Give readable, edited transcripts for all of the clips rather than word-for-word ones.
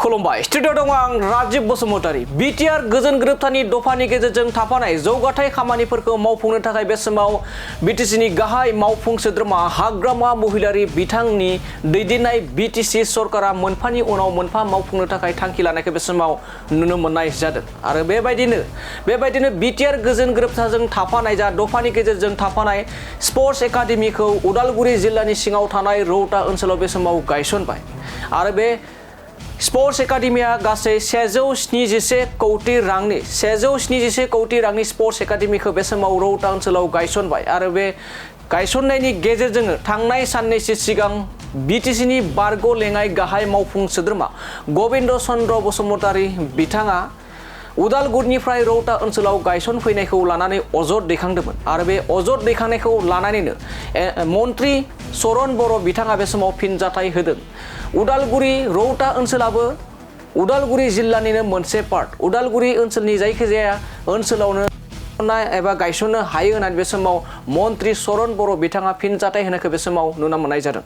खुलुमबाय स्टुडिअ दं आं राजिब बसुमतारी बिटिआर गोजोन गोरोबथानि दफानि गेजेरजों थाफानाय जौगाथाय खामानिफोरखौ मावफुंनो थाखाय बे समाव बिटिसिनि गाहाय मावफुं सोद्रोमा हाग्रामा महिलारि बिथांनि दैदेननाय बिटिसि सरकारा मोनफानि उनाव मोनफा मावफुंनो थाखाय थांखि लानायखौ बे समाव नुनो मोननाय जादों आरो बेबायदिनो बिटिआर गोजोन गोरोबथाजों थाफानाय जा दफानि गेजेरजों थाफानाय स्पर्ट्स एकाडेमिखौ उदालगुरि जिल्लानि सिङाव थानाय रौता ओनसोलाव बे समाव गायसनबाय आरो बे स्पर्ट्स एकाडेमिया गासै 171 कौटि रांनि स्पर्ट्स एकाडेमिखौ बे समाव रौता ओनसोलाव गायसनबाय आरो बे गायसननायनि गेजेरजों थांनाय साननैसो सिगां बिटिसिनि बारग' लेङाइ गाहाय मावफुं सोद्रोमा गबिन्द चन्द्र बसुमतारी बिथाङा उदालगुरिनिफ्राय रौता ओनसोलाव गायसनफैनायखौ लानानै अजद दैखांदोंमोन आरो बे अजद दैखांनायखौ लानानैनो मन्त्रि चरण बर' बिथाङा बे समाव फिनजाथाय होदों। उदालगुरि रौता ओनसोलाबो उदालगुरि जिल्लानिनो मोनसे पार्ट उदालगुरि ओनसोलनि जायखिजाया ओनसोलावनो एबा गायसननो हायो होननानै बे समाव मन्त्रि चरण बर' बिथाङा फिनजाथाय होनायखौ बे समाव नुनो मोननाय जादों।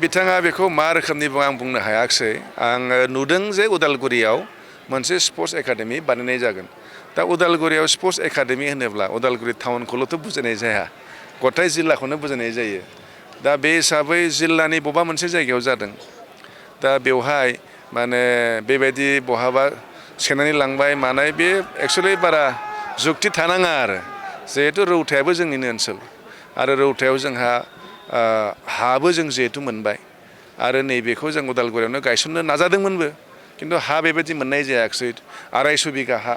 बिथाङा बेखौ मा रोखोमनि आं बुंनो हायाखिसै आं नुदों जे उदालगुरियाव मोनसे स्पर्ट्स एकाडेमि बानायनाय जागोन। दा उदालगुरियाव स्पर्ट्स एकाडेमि होनोब्ला उदालगुरि टाउनखौल'थ' बुजायनाय जाया गथाय जिल्लाखौनो बुजायनाय जायो। दा बे हिसाबै जिल्लानि बबेबा मोनसे जायगायाव जादों दा बेवहाय माने बेबायदि बहाबा सेनानै लांबाय मानाय बे एक्सुवेलि बारा जुक्ति थानाङा आरो जिहेथु रौतायाबो जोंनिनो ओनसोल आरो रौतायाव जोंहा हाबो जों जिहेथु मोनबाय आरो नैबेखौ जों उदालगुरियावनो गायसननो नाजादोंमोनबो खिन्थु हा बेबायदि मोननाय जायाखिसै 250 बिगा हा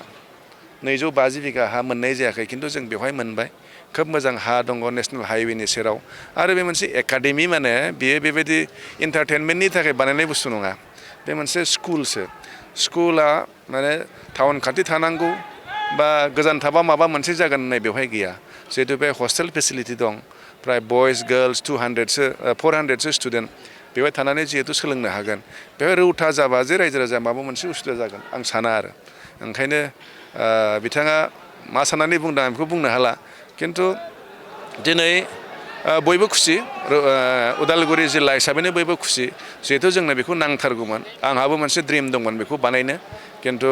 250 बिगा हा मोननाय जायाखै खिन्थु जों बेवहाय मोनबाय खोब मोजां हा दङ नेशनेल हाइवेनि सेराव आरो बे मोनसे एकाडेमि माने बियो बेबायदि एन्टारटेनमेन्टनि थाखाय बानायनाय बुस्थु नङा बे मोनसे स्कुला माने टाउन खाथि थानांगौ बा गोजान थाबा माबा मोनसे जागोन होननाय बेवहाय गैया जिहेतु बे हस्टेल फेसिलिटि दं प्राय बयस गार्लस 400सो स्टुडेन्ट बेवहाय थानानै जिहेतु सोलोंनो हागोन बेवहाय रौता जाबा जे रायजो राजा माबा मोनसे उसुबिदा जागोन आं साना आरो ओंखायनो बिथाङा मा साननानै बुंदों आं बेखौ बुंनो हाला खिन्थु दिनै बयबो खुसि उदालगुरि जिल्ला हिसाबैनो बयबो खुसि जिहेतु जोंनो बेखौ नांथारगौमोन आंहाबो मोनसे ड्रिम दंमोन बेखौ बानायनो खिन्थु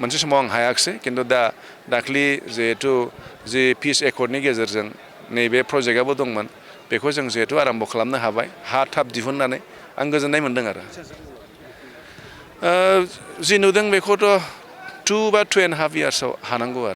मोनसे समाव आं हायाखिसै खिन्थु दाख्लि जिहेतु जि पिस एकर्डनि गेजेरजों नैबे प्रजेक्टआबो दंमोन बेखौ जों जिहेतु आराम्भ खालामनो हाबाय हा थाब दिहुननानै आं गोजोननाय मोन्दों आरो जि नुदों बेखौथ' 2 बा 2.5 इयार्सआव हानांगौ आरो